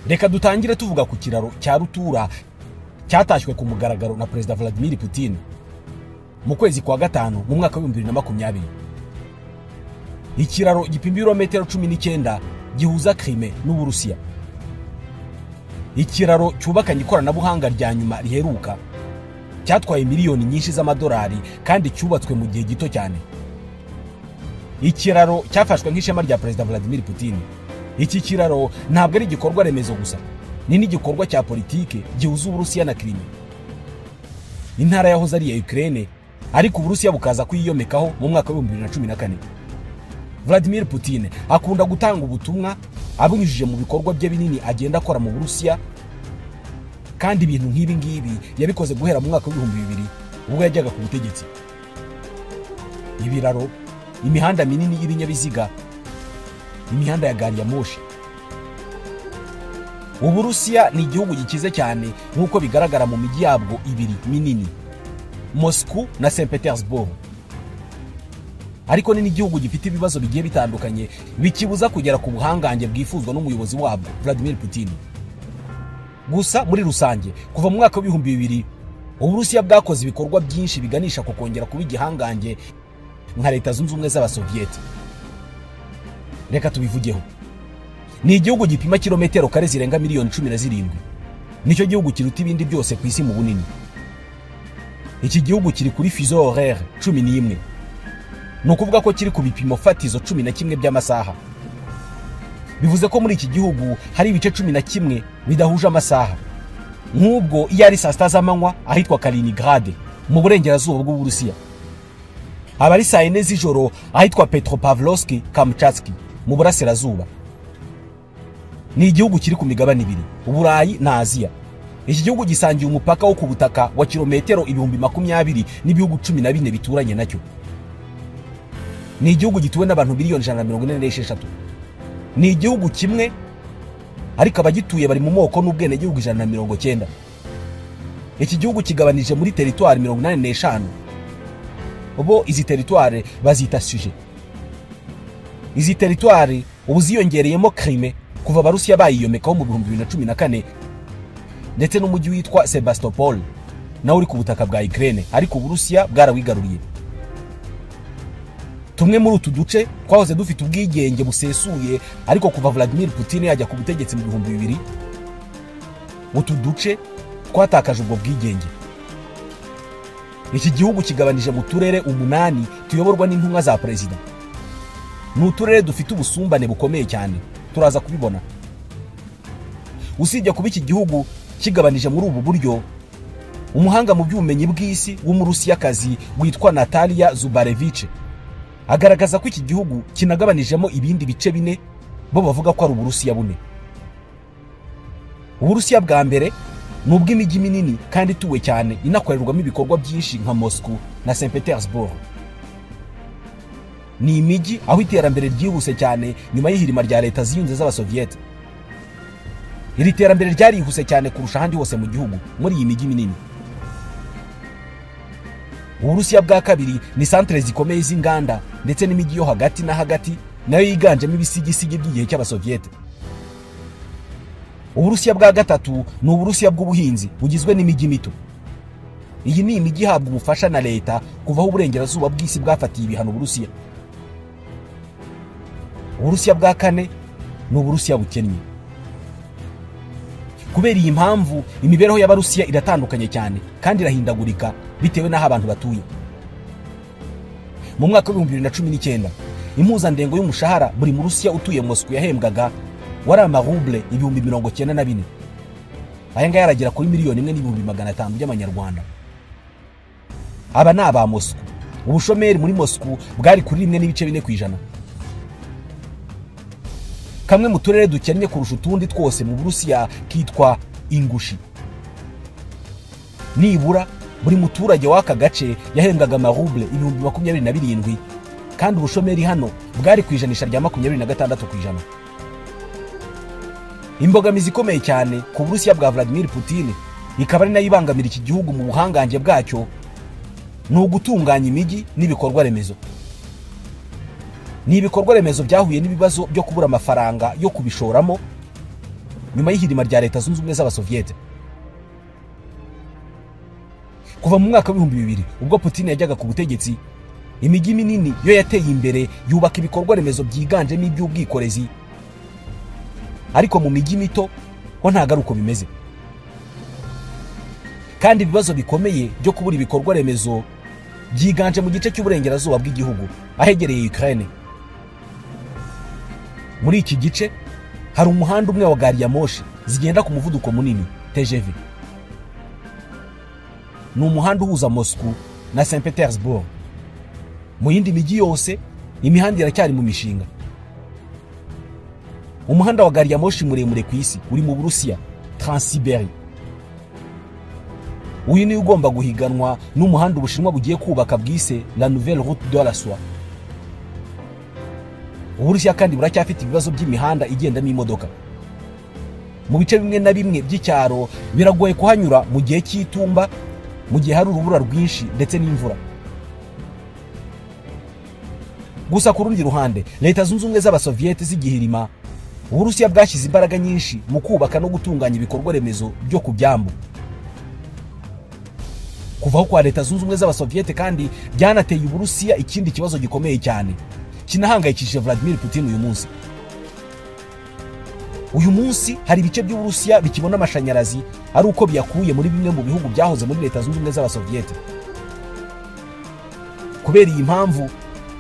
Reka dutangire tuvuga ku kiraro cya rutura cyatashywe ku mugaragaro na Perezida Vladimir Putin mu kwezi kwa gatanu mu mwaka wa 2020. Ikiraro gipima ibirometero 19 gihuza Crimea n'Uburusiya. Ikiraro cyubakanye ikoranabuhanga rya nyuma riheruka cyatwaye miliyoni nyinshi z'amadolari kandi cyubatswe mu gihe gito cyane. Ikiraro cyafashwe nk'ishema rya Perezida Vladimir Putin. Iki kiraro ntabwo ari igikorwa remezo gusa, ni n'igikorwa cya politike gihuza Uburusiya na Crimea, intara yahoze ari iya Ukraine, ariko Uburusiya bukaza kuyiyomekaho mu mwaka wa 2014. Vladimir Putin akunda gutanga ubutumwa abunyujije mu bikorwa bye binini agenda akora mu Burusiya, kandi ibintu nk'ibi ngibi yabikoze guhera mu mwaka wa 2000 ubwo yajyaga ku butegetsi. Ibiraro, imihanda minini y'ibinyabiziga, imihanda ya gari ya moshi. Uburusiya ni igihugu gikize cyane nk'uko bigaragara mu mijyi yabwo ibiri minini, Moscow na St Petersburg. Ariko ni n'igihugu gifite ibibazo bigiye bitandukanye bikibuza kugera ku buhangange bwifuzwa n'umuyobozi wabwo Vladimir Putin. Gusa muri rusange kuva mu mwaka wa 2000 Uburusiya bwakoze ibikorwa byinshi biganisha ku kongera kuba igihangange nka Leta Zunze Ubumwe z'Abasovieti. Reka tubivugeho. Ni igihugu gipima kilometero kare zirenga miliyoni 17. Nicyo gihugu kiruta ibindi byose ku isi mu bunini. Iki gihugu kiri kuri fuseau horaire 11. Ni ukuvuga ko kiri ku bipimo fatizo 11 by'amasaha. Bivuze ko muri iki gihugu hari ibice 11 bidahuje amasaha. Nk'ubwo iyo ari saa sita z'amanywa ahitwa Kaliningrad mu burengerazuba bw'Uburusiya, aba ari saa yine z'ijoro ahitwa Petropavlovsk Kamchatsky mu burasirazuba. Ni igihugu kiri ku migabane ibiri, Uburayi na Aziya. Iki gihugu gisangiye umupaka wo ku butaka wa kilometero 20,000 n'ibihugu 14 bituranye nacyo. Ni igihugu gituwe n'abantu miliyoni 146. Ni igihugu kimwe ariko abagituye bari mu moko n'ubwenegihugu 190. Iki gihugu kigabanije muri teritwari 85. Bo izi teritwari bazita sujet. Izi teritwari ubu ziyongereyemo Crimea kuva Abarusiya bayiyomekaho mu 2014, ndetse n'umujyi witwa Sebastopol nawe uri ku butaka bwa Ukraine, ariko Uburusiya bwarawigaruriye. Tumwe muri utu duce twahoze dufite ubwigenge busesuye, ariko kuva Vladimir Putin yajya ku butegetsi mu 2000 utu duce twatakaje ubwo bwigenge. Iki gihugu kigabanije mu turere 8 tuyoborwa n'intumwa za perezida. Ni uturere dufite ubusumbane bukomeye cyane, turaza kubibona. Usibye kuba iki gihugu kigabanije muri ubu buryo, umuhanga mu by'ubumenyi bw'isi w'Umurusiyakazi witwa Natalia Zubarevich agaragaza ko iki gihugu kinagabanijemo ibindi bice bine bo bavuga ko ari Uburusiya bune. Uburusiya bwa mbere ni ubw'imijyi minini kandi ituwe cyane, inakorerwamo ibikorwa byinshi nka Moscow na St Petersburg. Ni imijyi aho iterambere ryihuse cyane nyuma y'ihirima rya Leta Ziyunze z'Abasovieti. Iri terambere ryarihuse cyane kurusha ahandi hose mu gihugu muri iyi mijyi minini. Uburusiya bwa kabiri ni santere zikomeye z'inganda ndetse n'imijyi yo hagati na hagati nayo yiganjemo ibisigisigi by'igihe cy'Abasovieti. Uburusiya bwa gatatu ni Uburusiya bw'ubuhinzi bugizwe n'imijyi mito. Iyi ni imijyi ihabwa ubufasha na leta kuva aho uburengerazuba bw'isi bwafatiye ibihano Uburusiya. Uburusiya bwa kane ni Uburusiya bukennye. Kubera iyi mpamvu imibereho y'Abarusiya iratandukanye cyane kandi irahindagurika bitewe n'aho abantu batuye. Mu mwaka wa 2019 impuzandengo y'umushahara buri Murusiya utuye Moscow yahembwaga wari amaruble 94,000. Aya ngaya aragera kuri 1,500,000 by'amanyarwanda. Aba ni aba Moscow. Ubushomeri muri Moscow bwari kuri 1.4%. Kamwe mu turere dukennye kurusha utundi twose mu Burusiya kitwa Ingushi. Nibura buri muturage w'aka gace yahembwaga amaruble 27,000, kandi ubushomeri hano bwari ku ijanisha rya 26%. Imbogamizi ikomeye cyane ku Burusiya bwa Vladimir Putin ikaba ari nayo ibangamira iki gihugu mu buhangange bwacyo ni ugutunganya imijyi n'ibikorwa remezo. Ni ibikorwa remezo byahuye n'ibibazo byo kubura amafaranga yo kubishoramo, nyuma y'ihirima rya Leta Zunze Ubumwe z'Abasoviyete. Kuva mu mwaka w'2000 ubwo Putin yajyaga ku butegetsi, imijyi minini yo yateye imbere yubaka ibikorwa remezo byiganjemo iby'ubwikorezi, ariko mu mijyi mito ho ntago ari uko bimeze. Kandi ibibazo bikomeye byo kubura ibikorwa remezo byiganje mu gice cy'uburengerazuba bw'igihugu ahegereye Ukraine. Muri iki gice hari umuhanda umwe wa gari ya moshi zigenda ku muvuduko munini TGV. Ni umuhanda uhuza Moscow na St Petersburg. Mu yindi mijyi yose imihanda iracyari mu mishinga. Umuhanda wa gari ya moshi muremure ku isi uri mu Burusiya, Transsiberia. Uyu ni ugomba guhiganwa n'umuhanda Ubushinwa bugiye kubaka bwise la nouvelle route de la soie. Uburusiya kandi buracyafite ibibazo by'imihanda igendamo imodoka. Mu bice bimwe na bimwe by'icyaro biragoye kuhanyura mu gihe cy'itumba, mu gihe hari urubura rwinshi ndetse n'imvura. Gusa ku rundi ruhande, Leta Zunze Ubumwe z'Abasoviyete z'igihirima, Uburusiya bwashyize imbaraga nyinshi mu kubaka no gutunganya ibikorwa remezo byo ku byambu. Kuvaho kwa Leta Zunze Ubumwe z'Abasoviyete kandi byanateye Uburusiya ikindi kibazo gikomeye cyane kinahangayikishije Vladimir Putin uyu munsi. Uyu munsi hari ibice by'Uburusiya bikibona amashanyarazi ari uko biyakuye muri bimwe mu bihugu byahoze muri Leta Zunze Ubumwe z'Abasoviyete. Kubera iyi mpamvu,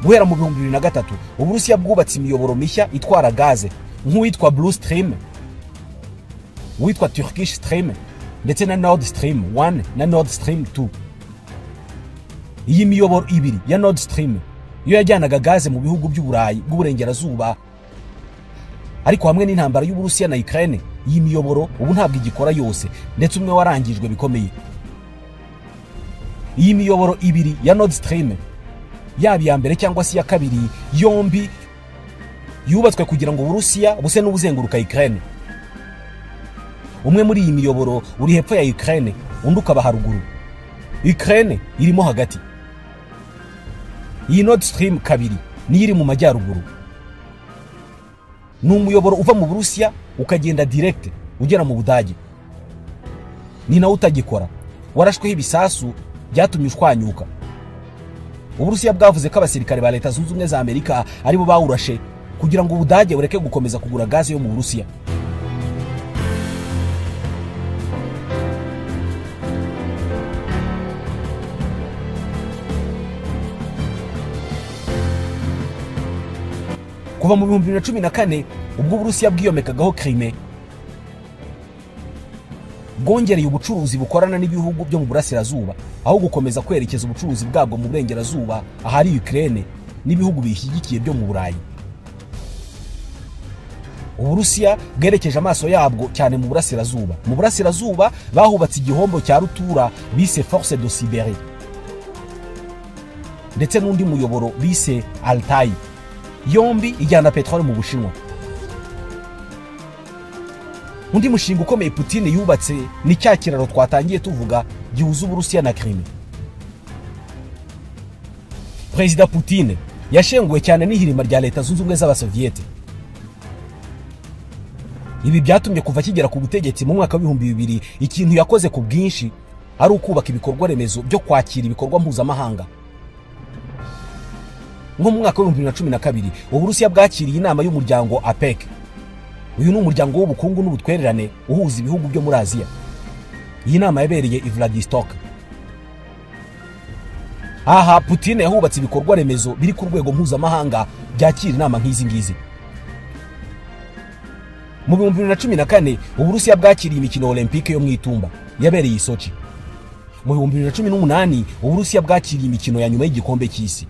guhera mu 2003 Uburusiya bwubatse imiyoboro mishya itwara gaze nk'uwitwa Blue Stream, uwitwa Turkish Stream ndetse na Nord Stream 1 na Nord Stream 2. Iyi miyoboro ibiri ya Nord Stream yo yajyanaga gaze mu bihugu by'Uburayi bw'uburengerazuba, ariko hamwe n'intambara y'Uburusiya na Ukraine iyi miyoboro ubu ntabwo igikora yose, ndetse umwe warangijwe bikomeye. Iyi miyoboro ibiri ya Nord Stream, yaba iya mbere cyangwa se iya kabiri, yombi yubatswe kugira ngo Uburusiya buse n'ubuzenguruka Ukraine. Umwe muri iyi miyoboro uri hepfo ya Ukraine, undi ukaba haruguru. Ukraine irimo hagati. Iyi Nord Stream 2 niyo iri mu majyaruguru. Ni umuyoboro uva mu Burusiya ukagenda direct ugera mu Budage. Ni nawo utagikora, warashweho ibisasu byatumye ushwanyuka. Uburusiya bwavuze ko abasirikare ba Leta Zunze Ubumwe za Amerika aribo bawurashe kugira ngo Ubudage bureke gukomeza kugura gaze yo mu Burusiya. Kuva mu 2014 ubwo Uburusiya bwiyomekagaho Crimea, bwongereye ubucuruzi bukorana n'ibihugu byo mu burasirazuba aho gukomeza kwerekeza ubucuruzi bwabwo mu burengerazuba ahari Ukraine n'ibihugu bishyigikiye byo mu Burayi. Uburusiya bwerekeje amaso yabwo cyane mu burasirazuba. Mu burasirazuba bahubatse igihombo cya rutura bise Force de Siberie ndetse n'undi muyoboro bise Altai, yombi ijyana petrole mu Bushinwa. Undi mushinga ukomeye Putin yubatse ni cya kiraro twatangiye tuvuga gihuza Uburusiya na Crimea. Perezida Putin yashenguwe cyane n'ihirima rya Leta Zunze Ubumwe z'Abasoviyete. Ibi byatumye kuva kigera ku butegetsi mu mwaka w'2000 ikintu yakoze ku bwinshi ari ukubaka ibikorwa remezo byo kwakira ibikorwa mpuzamahanga. Nko mu mwaka w'2012 Uburusiya bwakiriye inama y'umuryango APEC. Uyu ni umuryango w'ubukungu n'ubutwererane uhuza ibihugu byo muri Aziya. Iyi nama yabereye i Vladivostok. Aha Putin yahubatse ibikorwa remezo biri ku rwego mpuzamahanga byakira inama nk'izi ngizi. Mu 2014 Uburusiya bwakiriye imikino Olympique yo mu itumba yabereye i Sochi. Mu 2018 Uburusiya bwakiriye imikino ya nyuma y'igikombe cy'isi.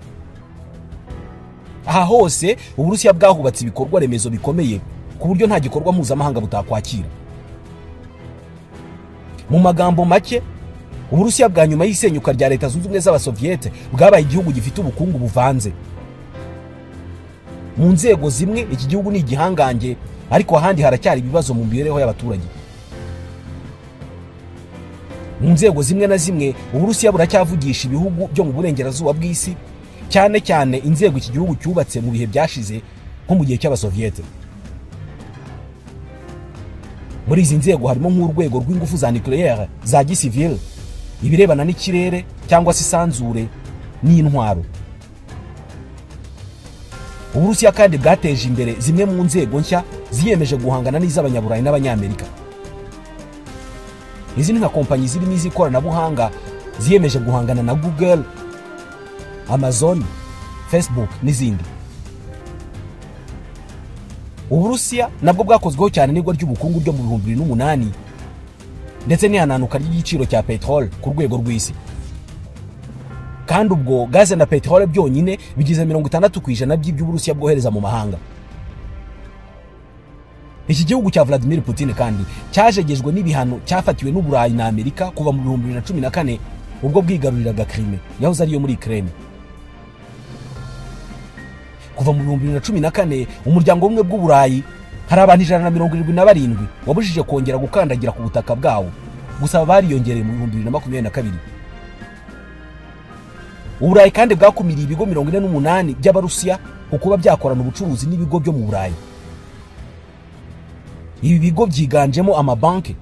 Aha hose Uburusiya bwahubatse ibikorwa remezo bikomeye ku buryo nta gikorwa mpuzamahanga butakwakira. Mu magambo make, Uburusiya bwa nyuma y'isenyuka rya Leta Zunze Ubumwe z'Abasoviyete bwabaye igihugu gifite ubukungu buvanze. Mu nzego zimwe iki gihugu ni igihangange, ariko ahandi haracyari ibibazo mu mibereho y'abaturage. Mu nzego zimwe na zimwe Uburusiya buracyavugisha ibihugu byo mu burengerazuba bw'isi, cyane cyane inzego iki gihugu cyubatse mu bihe byashize nko mu gihe cy'Abasoviyete. Muri izi nzego harimo nk'urwego rw'ingufu za nucléaire, za gisivile, ibirebana n'ikirere cyangwa se isanzure n'intwaro. Uburusiya kandi bwateje imbere zimwe mu nzego nshya ziyemeje guhangana n'iz'abanyaburayi n'abanyamerika. Izi ni nka kompanyi zirimo iz'ikoranabuhanga ziyemeje guhangana na Google, Amazon, Facebook n'izindi. Uburusiya nabwo bwakozweho cyane n'igwa ry'ubukungu ryo mu 2008 ndetse n'ihananuka ry'igiciro cya peteroli ku rwego rw'isi. Kandi ubwo gaze na peteroli byonyine bigize 60% by'iby'Uburusiya bwohereza mu mahanga. Iki gihugu cya Vladimir Putin kandi cyajegejwe n'ibihano cyafatiwe n'Uburayi na Amerika kuva mu 2014 ubwo bwigaruriraga Crimea yahoze ariyo muri Ukraine. Kuva mu 2014 umuryango umwe bw'Uburayi hari abantu 177 wabujije kongera gukandagira ku butaka bwawo, gusa bariyongereye mu 2022. Uburayi kandi bwakumiriye ibigo 48 by'Abarusiya ku kuba byakorana ubucuruzi n'ibigo byo mu Burayi. Ibi bigo byiganjemo amabanki,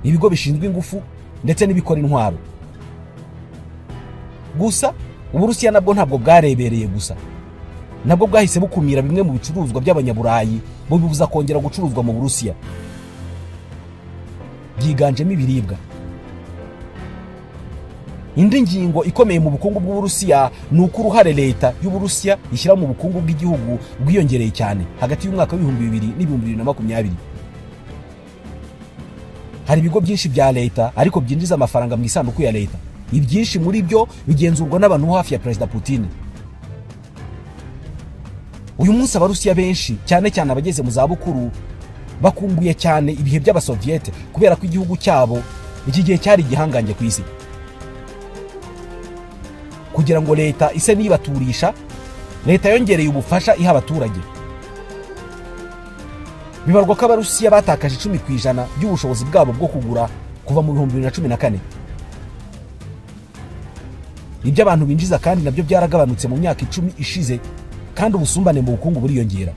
ibigo bishinzwe ingufu ndetse n'ibikora intwaro. Gusa Uburusiya nabwo ntabwo bwarebereye gusa, nabwo bwahise bukumira bimwe mu bicuruzwa by'abanyaburayi bubibuza kongera gucuruzwa mu Burusiya, byiganjemo ibiribwa. Indi ngingo ikomeye mu bukungu bw'Uburusiya ni uko uruhare leta y'Uburusiya ishyira mu bukungu bw'igihugu bwiyongereye cyane hagati y'umwaka w'ibihumbi 2000 n'ibihumbi 2020. Hari ibigo byinshi bya leta ariko byinjiza amafaranga mu isanduku ya leta. Ibyinshi muri byo bigenzurwa n'abantu hafi ya Perezida Putin. Uyu munsi Abarusiya benshi cyane cyane abageze mu zabukuru bakumbuye cyane ibihe by'Abasoviete kubera ko igihugu cyabo iki gihe cyari igihangange ku isi. Kugira ngo leta ise nibaturisha, leta yongereye ubufasha iha abaturage. Bibarwa ko Abarusiya batakaje 10% by'ubushobozi bwabo bwo kugura kuva mu 2014. Ibyo abantu binjiza kandi nabyo byaragabanutse mu myaka 10 ishize, kandi ubusumbane mu bukungu buriyongera.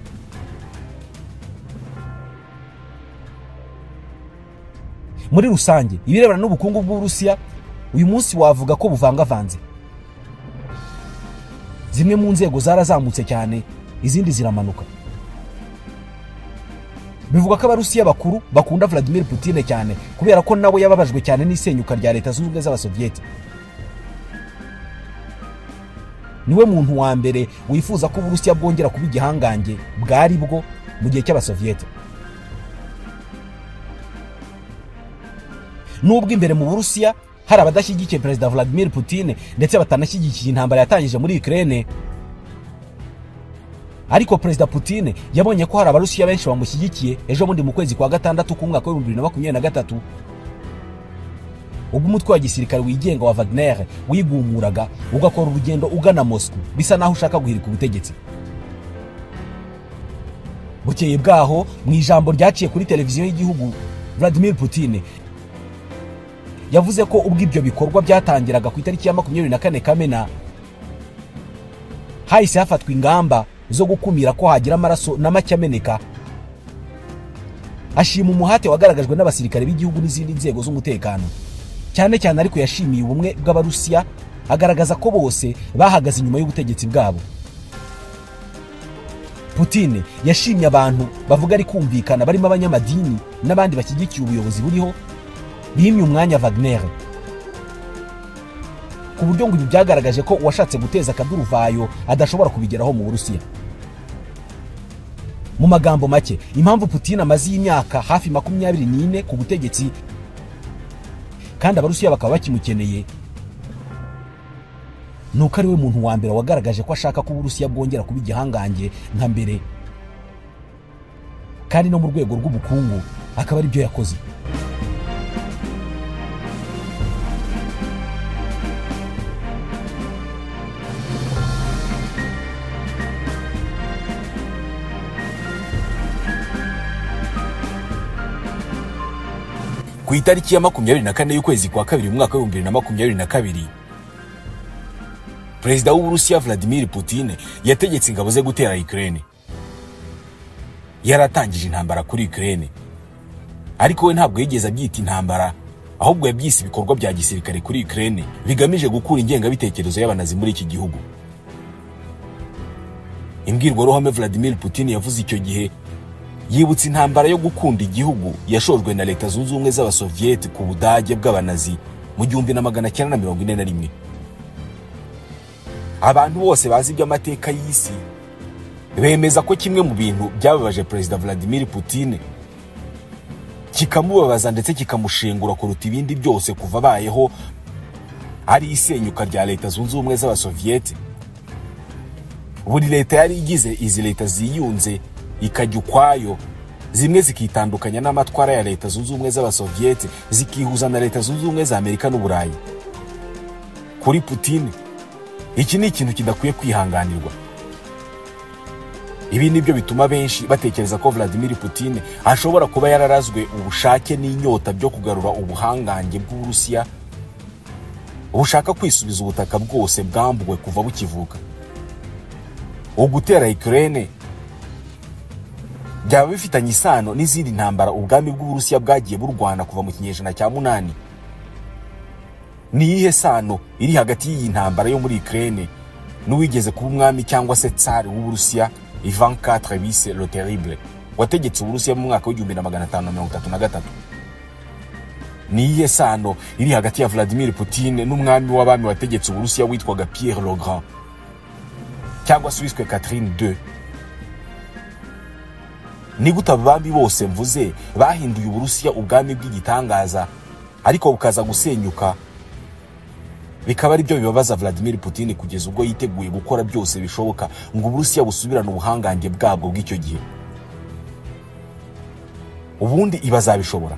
Muri rusange ibirebana n'ubukungu bw'Uburusiya uyu munsi wavuga ko buvangavanze. Zimwe mu nzego zarazamutse cyane, izindi ziramanuka. Bivuga ko Abarusiya bakuru bakunda Vladimir Putin cyane kubera ko nawe yababajwe cyane n'isenyuka rya Leta Zunze Ubumwe z'Abasovieti. Niwe muntu wa mbere wifuza ko Uburusiya bwongera kuba igihangange bwari bwo mu gihe cy'Abasovieti. Nubwo imbere mu Burusiya hari abadashyigikiye Perezida Vladimir Putin ndetse batanashyigikiye intambara yatangije muri Ukraine, ariko Perezida Putin yabonye ko hari Abarusiya benshi bamushyigikiye ejo bundi mu kwezi kwa gatandatu k'umwaka wa 2023, ubwo umutwe wa gisirikare wigenga wa Wagner wigumuraga ugakora urugendo ugana Moscow bisa naho ushaka guhirika ubutegetsi. Bukeye bwaho mu ijambo ryaciye kuri televiziyo y'igihugu, Vladimir Putin yavuze ko ubwo ibyo bikorwa byatangiraga ku itariki ya 24 Kamena hahise hafatwa ingamba zo gukumira ko hagira amaraso n'amacye ameneka. Ashima umuhate wagaragajwe n'abasirikare b'igihugu n'izindi nzego z'umutekano, cyane cyane ariko yashimiye ubumwe bw'Abarusiya, agaragaza ko bose bahagaze inyuma y'ubutegetsi bwabo. Putin yashimye abantu bavuga ari kumvikana barimo abanyamadini n'abandi bashyigikiye ubuyobozi buriho bimye umwanya Wagner, ku buryo ngo ibi byagaragaje ko uwashatse guteza akaduruvayo adashobora kubigeraho mu Burusiya. Mu magambo make, impamvu Putin amaze imyaka hafi 24 ku butegetsi kandi Abarusiya bakaba bakimukeneye, nuko ari we muntu wa mbere wagaragaje ko ashaka ko Uburusiya bwongera kuba igihangange nka mbere, kandi no mu rwego rw'ubukungu akaba ari byo yakoze. Ku itariki ya 24 y'ukwezi kwa kabiri mu mwaka wa 2022, Perezida w'Uburusiya Vladimir Putin yategetse ingabo ze gutera Ukraine. Yaratangije intambara kuri Ukraine. Ariko we ntabwo yigeze abyita intambara, ahubwo yabyise ibikorwa bya gisirikare kuri Ukraine bigamije gukura ingengabitekerezo y'abanazi muri iki gihugu. Imbwirwaruhame Vladimir Putin yavuze icyo gihe yibutse intambara yo gukunda igihugu yashojwe na Leta Zunze Ubumwe z'Abasoviyeti ku Budage bw'abanazi mu 1941. Abantu bose bazi iby'amateka y'isi bemeza ko kimwe mu bintu byababaje Perezida Vladimir Putin kikamubabaza ndetse kikamushengura kuruta ibindi byose kuva abayeho ari isenyuka rya Leta Zunze Ubumwe z'Abasoviyeti. Buri leta yari igize izi leta ziyunze ikajya ukwayo, zimwe zikitandukanya n'amatwara ya Leta Zunze Ubumwe z'Abasoviyeti zikihuza na Leta Zunze Ubumwe za Amerika n'Uburayi. Kuri Putin iki ni ikintu kidakwiye kwihanganirwa. Ibi nibyo bituma benshi batekereza ko Vladimir Putin ashobora kuba yararazwe ubushake n'inyota byo kugarura ubuhangange bw'Uburusiya, bushaka kwisubiza ubutaka bwose bwambuwe kuva bukivuka. Ugutera Ukraine byaba bifitanye isano n'izindi ntambara ubwami bw'Uburusiya bwagiye burwana kuva mu kinyejana cya 8. Ni iyihe sano iri hagati y'iyi ntambara yo muri Ukraine n'uwigeze kuba umwami cyangwa se tsari w'Uburusiya Ivan IV bise Le Terrible, wategetse Uburusiya mu mwaka w'1533? Ni iyihe sano iri hagati ya Vladimir Putin n'umwami w'abami wategetse Uburusiya witwaga Pierre le Grand cyangwa se wiswe Catherine II? Ni gute abami bose mvuze bahinduye Uburusiya ubwami bw'igitangaza ariko bukaza gusenyuka, bikaba ari byo bibabaza Vladimir Putin kugeza ubwo yiteguye gukora byose bishoboka ngo Uburusiya busubirane ubuhangange bwabwo bw'icyo gihe? Ubundi ibazabishobora.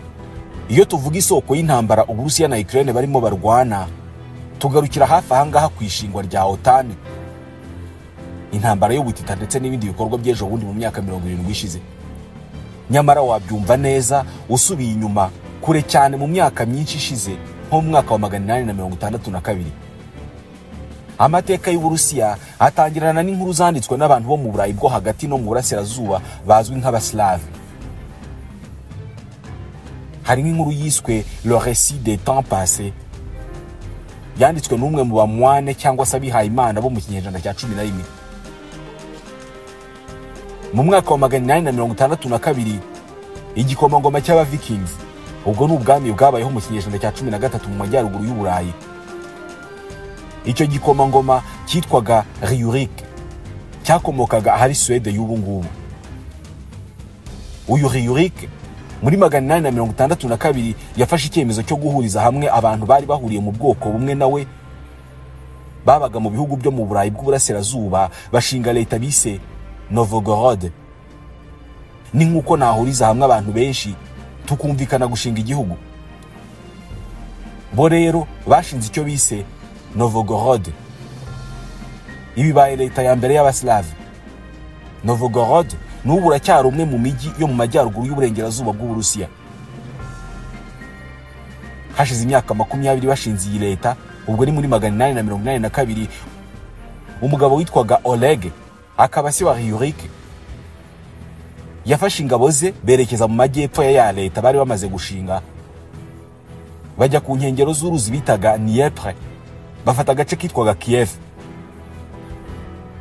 Iyo tuvuga isoko y'intambara Uburusiya na Ukraine barimo barwana, tugarukira hafi ahangaha ku ishingwa rya OTAN, intambara y'ubutita ndetse n'ibindi bikorwa by'ejo bundi mu myaka 70 ishize. Nyamara wabyumva neza usubiye inyuma kure cyane mu myaka myinshi ishize, nko mu mwaka wa 862. Amateka y'Uburusiya atangirana n'inkuru zanditswe n'abantu bo mu Burayi bwo hagati no mu Burasirazuba bazwi nk'Abaslave. Hari nk'inkuru yiswe Le Récit des temps passés, yanditswe n'umwe mu bamwane cyangwa se abihayimana bo mu kinyejana cya 11. Mu mwaka wa 862 igikomangoma cy'Abavikings, ubwo ni ubwami bwabayeho mu kinyejana cya 13 mu majyaruguru y'Uburayi. Icyo gikomangoma cyitwaga Riurik, cyakomokaga ahari Suwede y'ubu ngubu. Uyu Riurik muri 862 yafashe icyemezo cyo guhuriza hamwe abantu bari bahuriye mu bwoko bumwe nawe babaga mu bihugu byo mu Burayi bw'Uburasirazuba, bashinga leta bise Novgorod. Ni nkuko nahuriza hamwe abantu benshi tukumvikana gushinga igihugu. Bo rero bashinze icyo bise Novgorod. Ibibaye leta ya mbere y'Abaslave. Novgorod n'ubu uracyari umwe mu mijyi yo mu majyaruguru y'uburengerazuba bw'Uburusiya. Hashize imyaka 20 bashinze iyi leta, ubwo ni muri 882 umugabo witwaga Oleg akaba se wa Riurik yafashe ingabo ze berekeza mu majyepfo ya leta bari bamaze gushinga, bajya ku nkengero z'uruzi bitaga Dniepr, bafata agace kitwaga Kiev,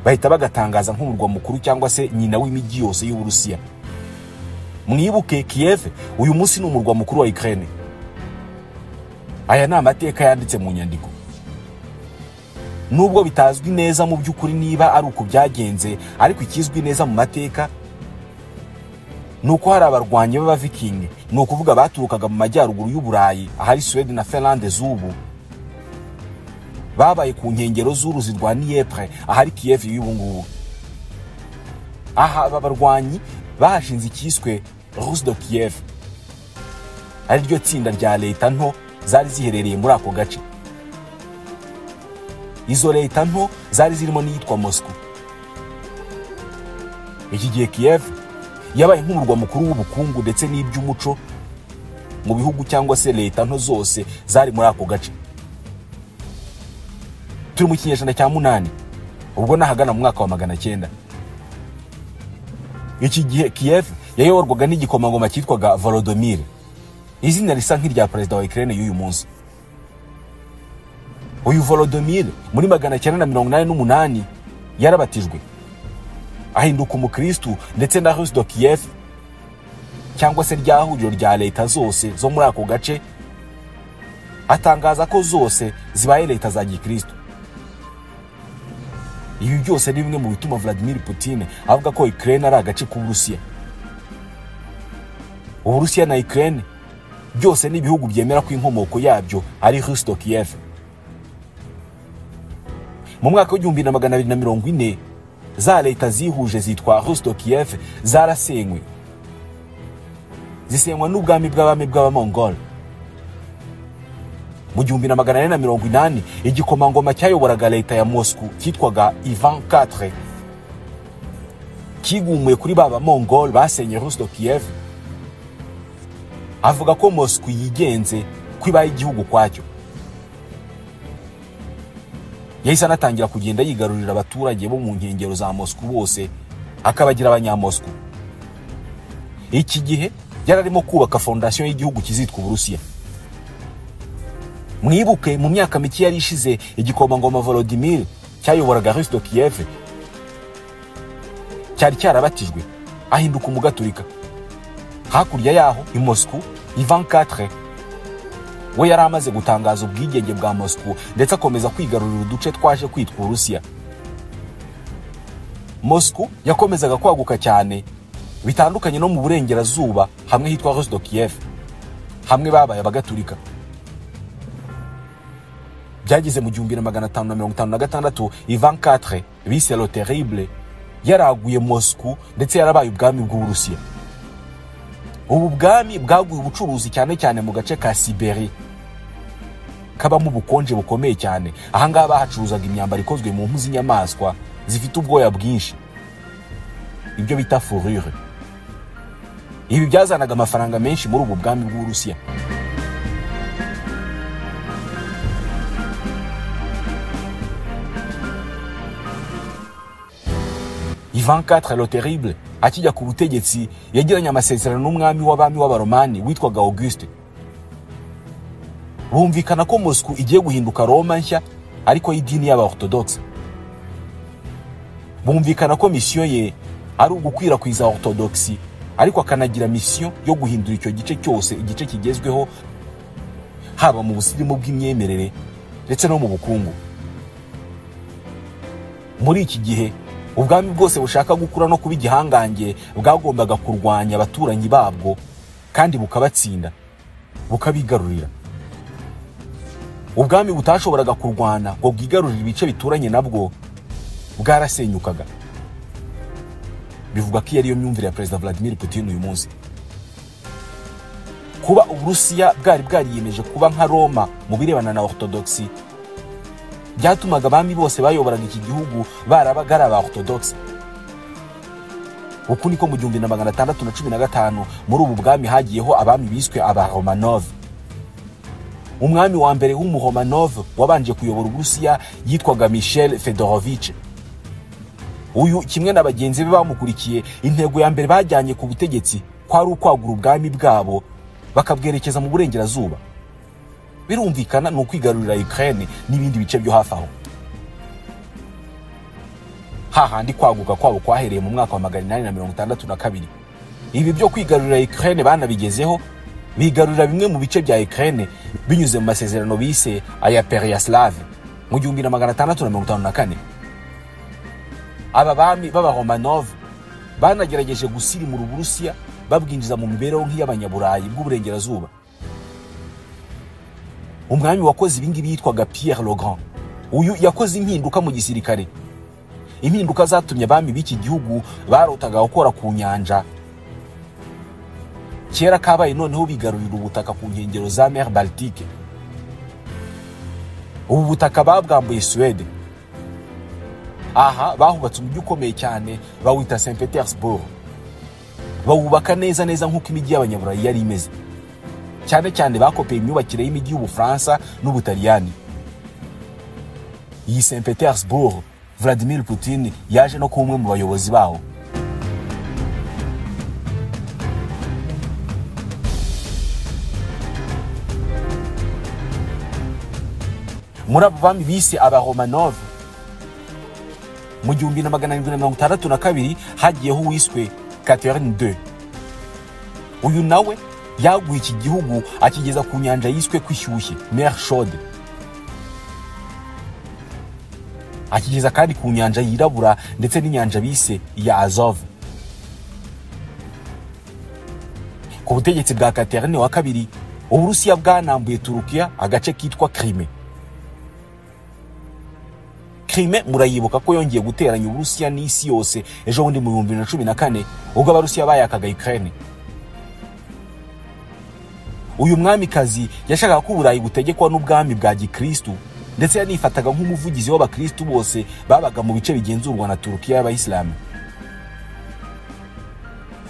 bahita bagatangaza nk'umurwa mukuru cyangwa se nyina w'imijyi yose y'Uburusiya. Mwibuke Kiev uyu munsi ni umurwa mukuru wa Ukraine. Aya ni amateka yanditse mu nyandiko. Nubwo bitazwi neza mu by'ukuri niba ari uko byagenze, ariko ikizwi neza mu mateka nuko hari abarwanyi b'Abaviking, ni ukuvuga baturukaga mu majyaruguru y'Uburayi ahari Suwede na Finlande z'ubu, babaye ku nkengero z'uruzi rwa Dniepr ahari Kiev y'ubu ngubu. Aha aba barwanyi bahashinze icyiswe Rus de Kiev, ari ryo tsinda rya leta nto zari ziherereye muri ako gace. Izo leta nto zari zirimo n'iyitwa Moscow. Iki gihe Kiev yabaye nk'umurwa mukuru w'ubukungu ndetse n'iby'umuco mu bihugu cyangwa se leta nto zose zari muri ako gace. Turi mu kinyejana cya 8, ubwo nahagana mu mwaka wa 900. Iki gihe Kiev yayoborwaga n'igikomangoma cyitwaga Volodymyr. Izina risa nk'irya perezida wa Ukraine y'uyu munsi. Uyu Volodymyr muri 988 yarabatijwe, ahinduka umukristu, ndetse na Rus de Kiev cyangwa se rya huriro rya leta zose zo muri ako gace atangaza ko zose zibaye leta za gikristu. Ibi byose ni bimwe mu bituma Vladimir Putin avuga ko Ukraine ari agace k'Uburusiya. Uburusiya na Ukraine byose ni ibihugu byemera ko inkomoko yabyo ari Rus de Kiev. Mu mwaka w'igihumbi na 240 za leta zihuje zitwa Rus de Kiev zarasenywe, zisenywa n'ubwami bw'abami bw'Abamongol. Mu 1480 igikomangoma cyayoboraga leta ya Moscow cyitwaga Ivan IV kigumuye kuri baba Mongol basenye Rus de Kiev, avuga ko Moscow yigenze kwibaye igihugu kwacyo. Yahise anatangira kugenda yigarurira abaturage bo mu nkengero za Moscow bose, akabagira abanyamoscow. Iki gihe yararimo kubaka fondation y'igihugu kizitwa Uburusiya. Mwibuke mu myaka mike yari ishize igikomangoma Volodymyr cyayoboraga Rus de Kiev cyari cyarabatijwe ahinduka umugaturika. Hakurya yaho i Moscow, Ivan IV we yari amaze gutangaza ubwigenge bwa Moscow ndetse akomeza kwigarurira uduce twaje kwitwa Uburusiya. Moscow yakomezaga kwaguka cyane bitandukanye no mu burengerazuba hamwe hitwa Rus de Kiev, hamwe babaye abagaturika. Byageze mu 1556 Ivan IV bise le Terrible yaraguye Moscow ndetse yarabaye ubwami bw'Uburusiya. Ubu bwami bwaguye ubucuruzi cyane cyane mu gace ka Siberia kabamo ubukonje bukomeye cyane. Ahangaha bahacuruzaga imyambaro ikozwe mu mpu z'inyamaswa zifite ubwoya bwinshi, ibyo bita fourrure. Ibi byazanaga amafaranga menshi muri ubu bwami bw'Uburusiya. Ivan IV le Terrible akijya ku butegetsi yagiranye amasezerano n'umwami w'abami w'Abaromani witwaga Auguste. Bumvikana ko Moscow igiye guhinduka Roma nshya ariko y'idini y'aba-Orthodoxe. Bumvikana ko misiyo ye ari ugukwirakwiza orthodoxy, ariko akanagira misiyo yo guhindura icyo gice cyose igice kigezweho, haba mu busirimu bw'imyemerere ndetse no mu bukungu. Muri iki gihe ubwami bwose bushaka gukura no kuba igihangange bwagombaga kurwanya abaturanyi babwo kandi bukabatsinda, bukabigarurira. Ubwami butashoboraga kurwana ngo bwigarurire ibice bituranye nabwo bwarasenyukaga. Bivuga ko ariyo myumvire ya Perezida Vladimir Putin uyu munsi. Kuba Uburusiya bwari bwariyemeje kuba nka Roma mu birebana na orthodoxy byatumaga abami bose bayoboraga iki gihugu barabaga ari aba orthodoxe. Uku niko mu 1615 muri ubu bwami hagiyeho abami biswe aba Romanov. Umwami wa mbere w'umuromanov wabanje kuyobora Uburusiya yitwaga Michel Fedorovich. Uyu kimwe na bagenzi be bamukurikiye, intego ya mbere bajyanye ku butegetsi kwari ukwagura ubwami bwabo bakabwerekeza mu burengerazuba. Birumvikana ni ukwigarurira Ukraine n'ibindi bice byo hafi aho. Hahandi kwaguka kwabo kwahereye mu mwaka wa 862. Ibi byo kwigarurira Ukraine banabigezeho, bigarurira bimwe mu bice bya Ukraine binyuze mu masezerano bise aya Pereyaslav mu 1654. Aba bami b'aba Romanov banagerageje gusirimura Uburusiya babwinjiza mu mibereho nk'iy'abanyaburayi bw'uburengerazuba. Umwami wakoze ibingibi yitwaga Pierre le Grand. Uyu yakoze impinduka mu gisirikare, impinduka zatumye abami b'iki gihugu barotaga gukora ku nyanja kera kabaye noneho bigarurira ubutaka ku nkengero za mer Baltique. Ubu butaka babwambuye Suède. Aha bahubatse umujyi ukomeye cyane bawita Saint Petersburg. Bawubaka neza neza nk'uko imijyi y'abanyaburayi yari imeze. Cyane cyane bakopeye imyubakire y'imijyi y'Ubufaransa n'Ubutaliyani. Iyi Saint Petersburg Vladimir Putin yaje no kuba umwe mu bayobozi bawo. Muri abo bami bise Abaromanov, mu 1762 hagiyeho uwiswe Catherine II. Uyu nawe yaguye iki gihugu akigeza ku nyanja yiswe kwishyushye, Mer Chaude, akigeza kandi ku nyanja yirabura ndetse n'inyanja bise ya Azov. Ku butegetsi bwa Catherine wa kabiri, Uburusiya bwanambuye Turukiya agace kitwa Crimea. Crimea murayibuka ko yongeye guteranya Uburusiya n'isi yose ejo bundi mu 2014 ubwo Abarusiya bayakaga Ukraine. Uyu mwamikazi yashakaga ko Uburayi butegekwa n'ubwami bwa Gikristu, ndetse yanifataga nk'umuvugizi w'abakristu bose babaga mu bice bigenzurwa na Turukiya y'Abayisilamu.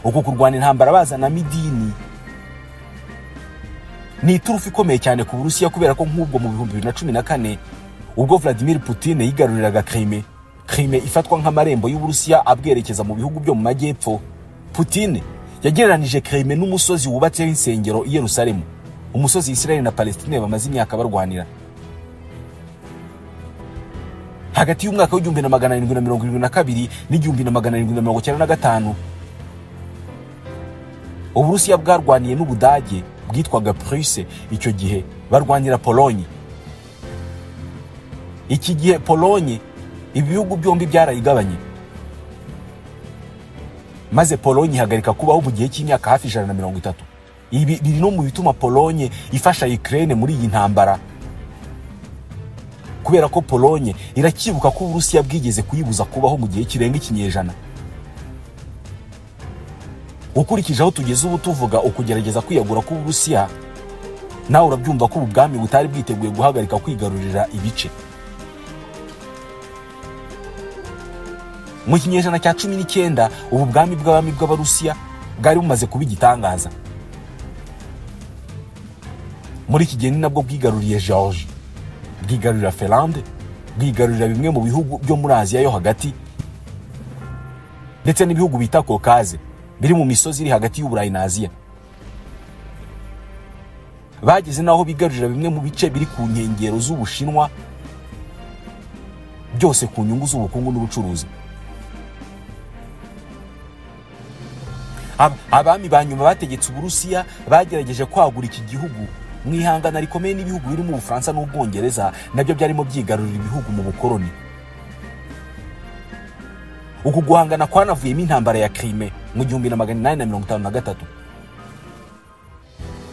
Uku kurwana intambara bazanamo idini ni iturufu ikomeye cyane ku Burusiya, kubera ko nk'ubwo mu 2014 ubwo Vladimir Putin yigaruriraga Crimea, Crimea ifatwa nk'amarembo y'Uburusiya abwerekeza mu bihugu byo mu majyepfo, Putin yagereranije Crimea n'umusozi wubatseho insengero i Yerusalemu, umusozi Israel na Palestine bamaze imyaka barwanira. Hagati y'umwaka w'1772 n'1795 Uburusiya bwarwaniye n'Ubudage bwitwaga Prusse icyo gihe, barwanira Polonye. Iki gihe Polonye ibihugu byombi byarayigabanye, maze Polonye ihagarika kubaho mu gihe cy'imyaka hafi 130. Ibi biri no mu bituma Polonye ifasha Ukraine muri iyi ntambara, kubera ko Polonye irakibuka ko Uburusiya bwigeze kuyibuza kubaho mu gihe kirenga ikinyejana. Ukurikije aho tugeze ubu tuvuga ukugerageza kwiyagura k'Uburusiya, nawe urabyumva ko ubu bwami butari bwiteguye guhagarika kwigarurira ibice. Mu kinyejana cya 19 ubu bwami bw'abami bw'Abarusiya bwari bumaze kuba igitangaza. Muri iki gihe ni nabwo bwigaruriye Georgie, bwigarurira Finlande, bwigarurira bimwe mu bihugu byo muri Aziya yo hagati ndetse n'ibihugu bita Caucase biri mu misozi iri hagati y'Uburayi na Aziya. Bageze naho bigarurira bimwe mu bice biri ku nkengero z'Ubushinwa, byose ku nyungu z'ubukungu n'ubucuruzi. Abami ba nyuma bategetse Uburusiya bagerageje kwagura iki gihugu mu ihangana rikomeye n'ibihugu biri mu Bufaransa n'Ubwongereza, nabyo byarimo byigarurira ibihugu mu bukoloni. Uku guhangana kwanavuyemo intambara ya Crimea mu 1853.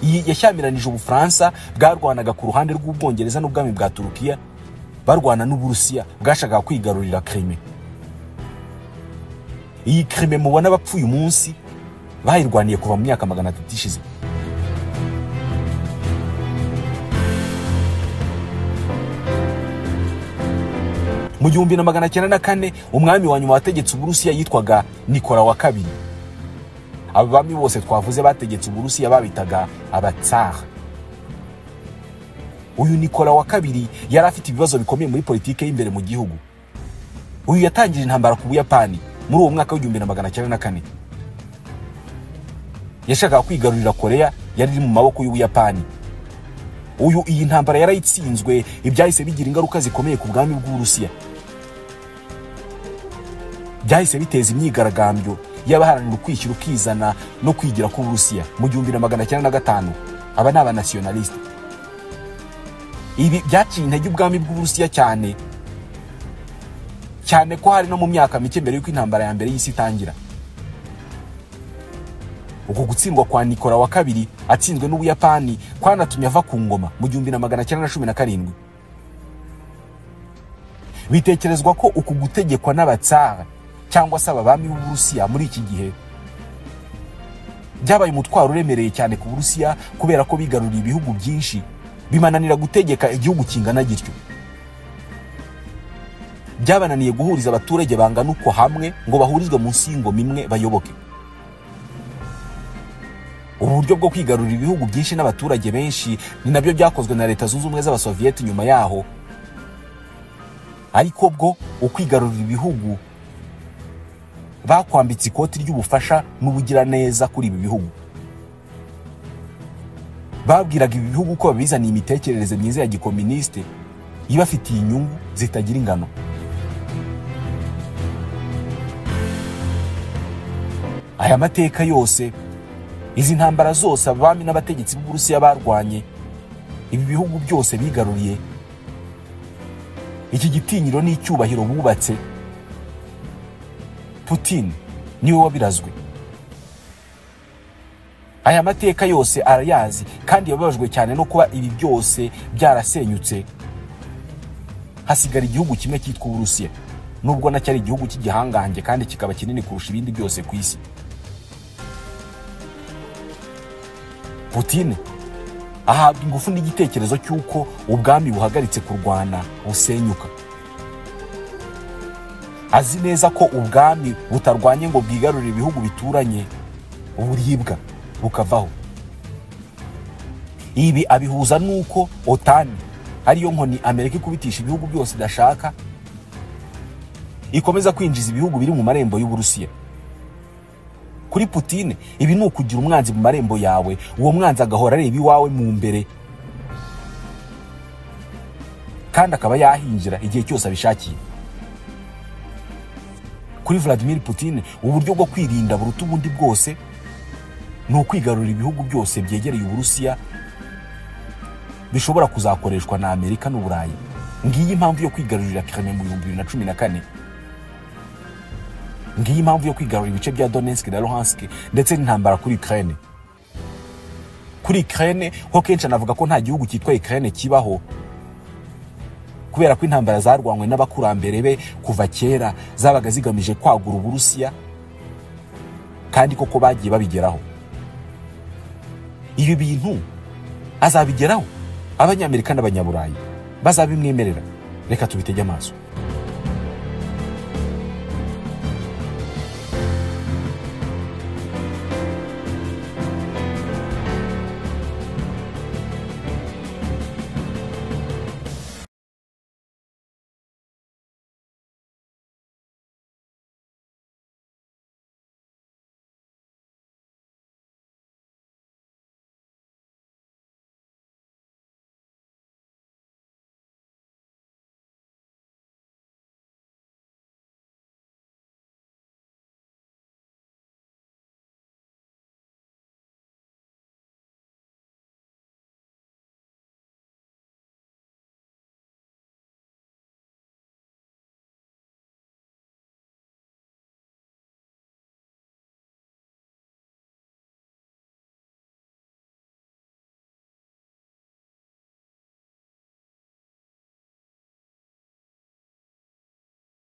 Iyi yashyamiranije Ubufaransa bwarwanaga ku ruhande rw'Ubwongereza n'ubwami bwa Turukiya, barwana n'Uburusiya bwashakaga kwigarurira Crimea. Iyi Crimea mubona bapfuye umunsi bayirwaniye kuva mu myaka 300 ishize. Mu 1904 umwami wa nyuma wategetse Uburusiya yitwaga Nikola wa kabiri. Aba bami bose twavuze bategetse Uburusiya babitaga abatsar. Uyu Nikola wa kabiri yari afite ibibazo bikomeye muri politike y'imbere mu gihugu. Uyu yatangije intambara ku Buyapani muri uwo mwaka w'1904. Yashakaga kwigarurira Korea yari iri mu maboko y'Ubuyapani. Uyu iyi ntambara yarayitsinzwe, ibyahise bigira ingaruka zikomeye ku bwami bw'Uburusiya. Byahise biteza imyigaragambyo y'abaharanira ukwishyira ukizana no kwigira k'Uburusiya mu 1905. Aba ni abanationaliste. Ibi byaciye intege ubwami bw'Uburusiya cyane cyane ko hari no mu myaka mike mbere y'uko intambara ya mbere y'isi itangira. Uku gutsindwa kwa Nikola wa kabiri atsinzwe n'Ubuyapani kwanatumye ava ku ngoma mu 1917. Bitekerezwa ko uku gutegekwa n'abatsara cyangwa se abami b'Uburusiya muri iki gihe byabaye umutwaro uremereye cyane ku Burusiya, kubera ko bigaruriye ibihugu byinshi bimananira gutegeka igihugu kingana gityo. Byabananiye guhuriza abaturage bangana uko hamwe ngo bahurizwe munsi y'ingoma imwe bayoboke. Uburyo bwo kwigarurira ibihugu byinshi n'abaturage benshi ni nabyo byakozwe na Leta Zunze Ubumwe z'Abasoviyeti nyuma yaho. Ariko bwo ukwigarurira ibihugu bakwambitse ikoti ry'ubufasha n'ubugiraneza kuri ibi bihugu. Babwiraga ibi bihugu ko babizaniye imitekerereze myiza ya gikomuniste, Ibafitiye inyungu zitagira ingano. Aya mateka yose, izi ntambara zose abami n'abategetsi b'Uburusiya barwanye, ibi bihugu byose bigaruriye, iki gitinyiro n'icyubahiro bubatse, Putin niwe wabirazwe. Aya mateka yose arayazi kandi yababajwe cyane no kuba ibi byose byarasenyutse, hasigara igihugu kimwe cyitwa Uburusiya, nubwo nacyo ari igihugu cy'igihangange kandi kikaba kinini kurusha ibindi byose ku isi. Putin ahabwa ingufu n'igitekerezo cy'uko ubwami buhagaritse kurwana busenyuka. Azi neza ko ubwami butarwanye ngo bwigarurire ibihugu bituranye, uburibwa bukavaho. Ibi abihuza nuko OTAN ariyo nkoni Amerika ikubitisha ibihugu byose idashaka, ikomeza kwinjiza ibihugu biri mu marembo y'Uburusiya. Kuri Putin ibi ni ukugira umwanzi mu marembo yawe, uwo mwanzi agahora areba iwawe mu mbere kandi akaba yahinjira igihe cyose abishakiye. Kuri Vladimir Putin uburyo bwo kwirinda buruta ubundi bwose ni ukwigarurira ibihugu byose byegereye Uburusiya bishobora kuzakoreshwa na Amerika n'Uburayi. Ngiyi impamvu yo kwigarurira Crimea mu 2014. Ngiyi impamvu yo kwigarurira ibice bya Donetsk na Luhansk ndetse n'intambara kuri Ukraine. Kuri Ukraine ho kenshi anavuga ko nta gihugu cyitwa Ukraine kibaho, kubera ko intambara zarwanywe n'abakurambere be kuva kera zabaga zigamije kwagura Uburusiya, kandi koko bagiye babigeraho. Ibi bintu azabigeraho, Abanyamerika n'Abanyaburayi bazabimwemerera. Reka tubitege amaso.